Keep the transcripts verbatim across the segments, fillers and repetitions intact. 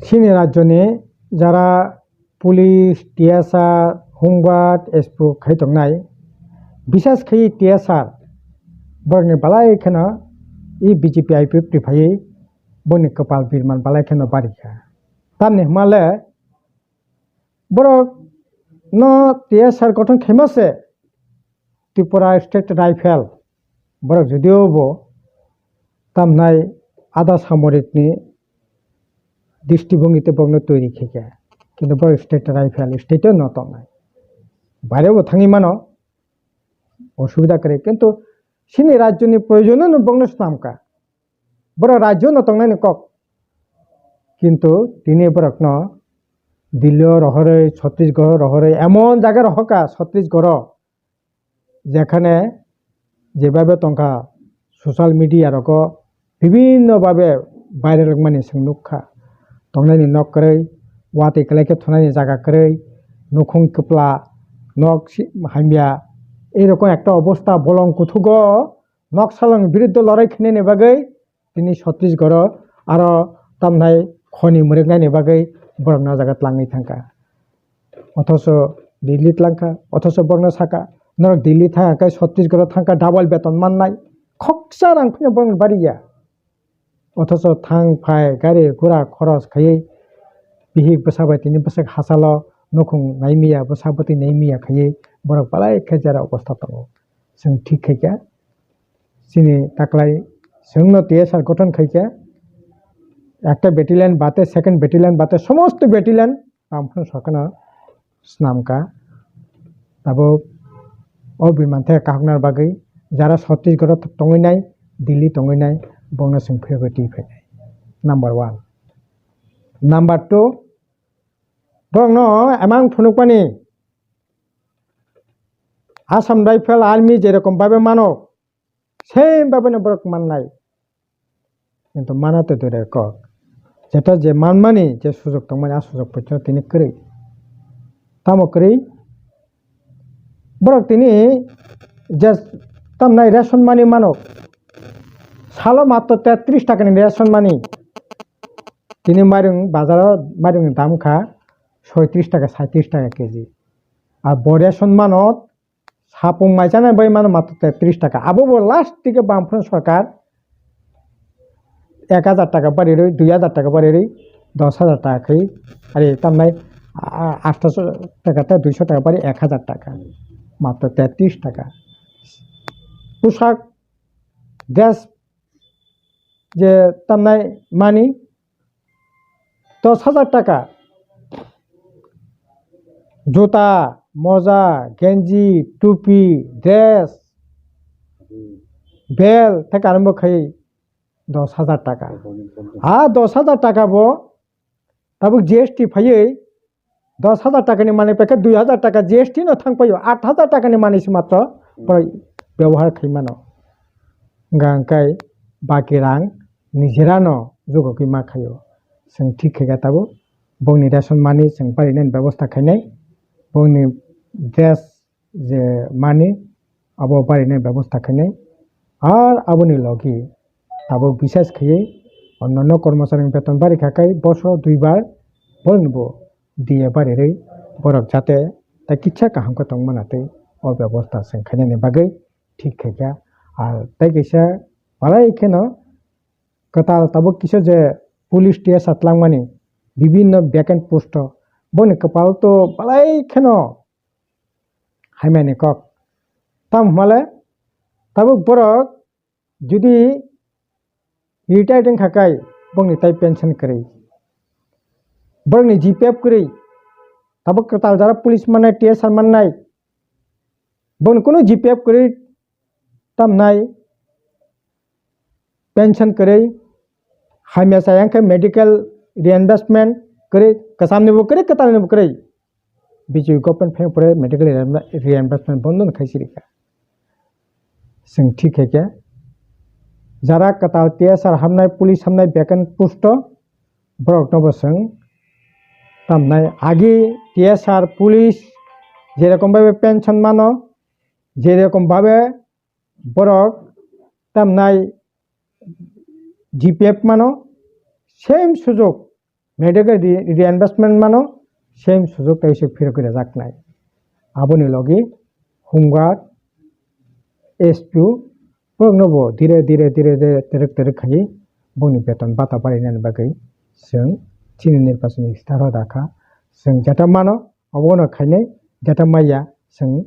Chini rajyoni jara police, T S R, Home Guard, S P O khai tongnai, bisas khai T S R borokni balai kheno i B J P I P F ni phaiwi boni kwpal birman balai kheno barikha. Tamni hwnmale borok no T S R gothon khaima se Tripura State Rifle borok judio bo tamnai ada samorikni distibongi te borokno toiri khaikha. Kintu borok State Rifle state no tongnai. Baire bo thangwi mano, osubida kwrwi. Kintu chini rajyoni proyojono no borokno swnamkha. Borok rajyo no tongnani kok. Kintu tini borokno Delhi o rohorwi, Chhattisgarh o rohorwi, emon jaga rohorkha Chhattisgarh o, jekhane jebabe tongkha social media rogo bibhinno babe viral wngmani chwng nukha. Tongnani nok kwrwi, watwi kwlai khe thunani jaga kwrwi, nukhung kwpla, nok si-, hamya, ei rokom ekta obosta bolong kuthugo nok salong biruddhe lorai khainani bagwi tini Chhattisgarh o aro tamnai khoni mwrwknaini bagwi borokno o jaga tlangwi thangkha. Othocho Delhi tlangkha, othocho borokno sakha, "Norok Delhi thangkha khe Chhattisgarh o thangkha, double beton mannai, khoksa rang phano borokno bariya." Othocho thang phai gari gura khoros khaiwi bihik bwsa bai tini bwswk hachalo nukhung naimiya, bwsa bwtwi naimiya khaiwi borok belai khe jera obostha tongo. Chwng thik khaikha, chini taklai chwngno T S R gothon khaikha, ekta battalion bate, second battalion bate, somosto battalion Bamphano sarkarno swnamkha. Tabuk o birman thai kahokna bagwi jara Chhattisgarh o tongwi nai, Delhi tongwi nai, bongno chwng phiyogwi twi phainai. Number one. Number two, borokno emang phunukmani Assam Rifle Army jerokom babe mano, same babeno borok mannai. Kintu mana to dure kok. Jeta je manmani je sujok tongmani, a sujok poito tini kwrwi. Tamo kwrwi? Borok tini je tamnai ration mani mano. Salo matro tetris takani ration mani. Tini mairung bazaro mairung dam kha soitris taka, saitris taka K G. Ar bo ration mano Sapung mai chana bai mano matro tetris taka. Abo bo last dige Bamphano sarkar ek hajar taka bari rwi, dui hajar taka bari rwi, dos hajar taka khai, ari tamnai, a, aatharoso taka tei duiso taka bari ek hajar taka. Matro tetris taka. Pusak, gas je tamnai mani dos hajar taka. Juta, moja, genji, tupi, dress, bel, tei karon bo khai dos hajar taka. Ha, dos hajar taka bo tabuk G S T phaiwi dos hajar takani manwi paikhe dui hajar taka G S T no thangpaio, aat hajar takani manwi se matro borok byabohar khai mano. Hwnkha hwnkhe baki rang nijera no jugogwi ma khaio. Chwng thik khaikha tabuk bongni ration mani chwng parinani bebosta khainai, bongni dress je mani abo barinai bebosta khainai. Ar aboni logi tabuk bises khaiwi onnono kormochari beton bari kha khai bosoro duibar borokni bo D A bari rwi borok jate tei kisa kaham khe tongmana tei o bebosta chwng khainani bagwi thik khaikha. Ar tei kisa balai kheno kwtal tabuk kisa je police T S R tlangmani bibinno vacant post o boni kwpal to balai kheno haimani kok. Tamo hwnmale tabuk borok judi retired wngkha kai bongni tai pension kwrwi, borokni G P F kwrwi, tabuk kwtal jara police mannai, T S R mannai, bongni kunu G P F kwrwi tamnai pension kwrwi, hamya chaya wngkhe medical reimbursement kwrwi, kwchamnibo kwrwi, kwtalnibo kwrwi. B J P government phai pore medical reimbursement bondo no khai sirikha. Chwng thik khaikhe jara kwtal T S R hamnai, police hamnai vacant post o borok no bo chwng tamnai agi T S R police jerokom bhabe pension mano, jerokom bhabe borok tamnai G P F mano, same sujok medical re-, reimbursement mano same sujok tai se phirok ri rwjaknai. Aboni logi home guard, S P O, borokno bo dire dire dire dire terek terek khaiwi bongni beton bata barinani bagwi chwng chini nirbason ni start o dakha. Chwng jeta mano obono khainai, jeta maya chwng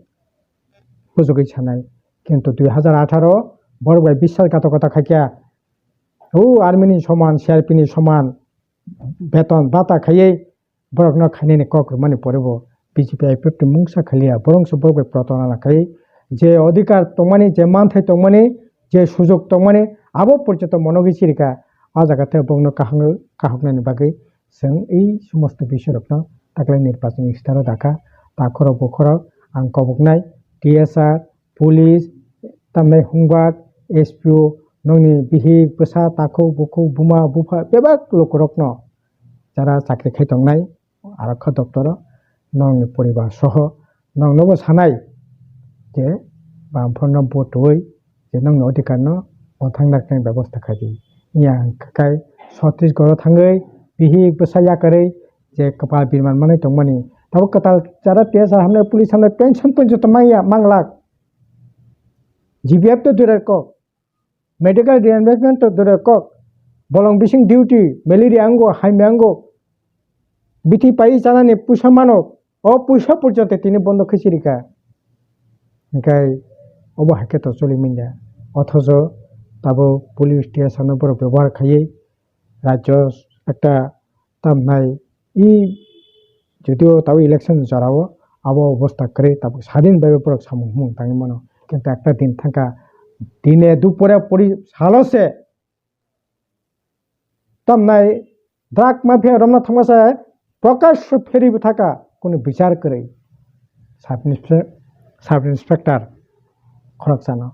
bujugwi sanai. Kintu dui hazar atharo borok bai biswasghatokota khaikha. O army ni soman, C R P ni soman beton bata khaiwi borokno khainani kok rwmani pore bo B J P I P F ni mungsa khaliya, borok se borok bai protona khlai je odhikar tongmani, je manthai tongmani, je sujok tongmani, abo porjonto monogwi chirika. O jaga tei bongno kaham kahoknani bagwi chwng ei somosto bisoi rokno taklai nirbachon ni start o dakha. Takhorok bukhorok ang koboknai T S R, police, tamni home guard, S P O, nokni bihik bwsa, takhuk bukhuk, buma bupha bebak lukurokno jara chakri khai tongnai arokha doptoro, nokni poribar soho noknobo sanai je bamphorno vote twi je nokni odhikarno mwthang naknai bebosta khai di. Iya hwnkhe Chhattisgarh o thangwi bihik bwsa yakarwi je kwpal birman manwi tongmani, tabuk kwtal jara T S R hamnai, police hamnai, pension porjonto manya manglak. G B F to durer kok, medical reimbursement to durer kok, bolong bising duty, malaria ango, haimya ango, bithi pai chanani puisa mano, o puisa porjonto tini bondo khe chirika. Hingkai obo hai khe to choli manya. Othocho tabuk police T S R no borok bebohar khaiwi rajyo ekta tamnai i, jodio tabuk election jorao abo obostha kwrwi, tabuk sadin bai borok samung humung tangwi mano. Kintu ekta din thangkha, dine dupore pori salo se tamnai drug mafia romna thangma se Prakash Pheri bwthaka kunu bichar kwrwi sub inspe-, sub inspector khoroksano.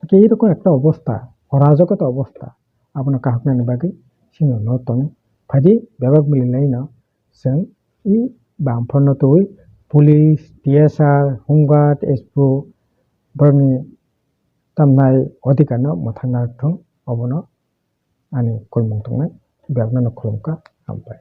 Hingke erokom ekta obostha, orajokoto obostha, abono kahoknani bagwi chini no tong phaidi bebak mililai no chwng i bamphorno twi police, T S R, home guard, S P O borokni tamnai odhikarno mwthangna thung, obono ani kolmung tongnai, bebakno khulumkha, hambai.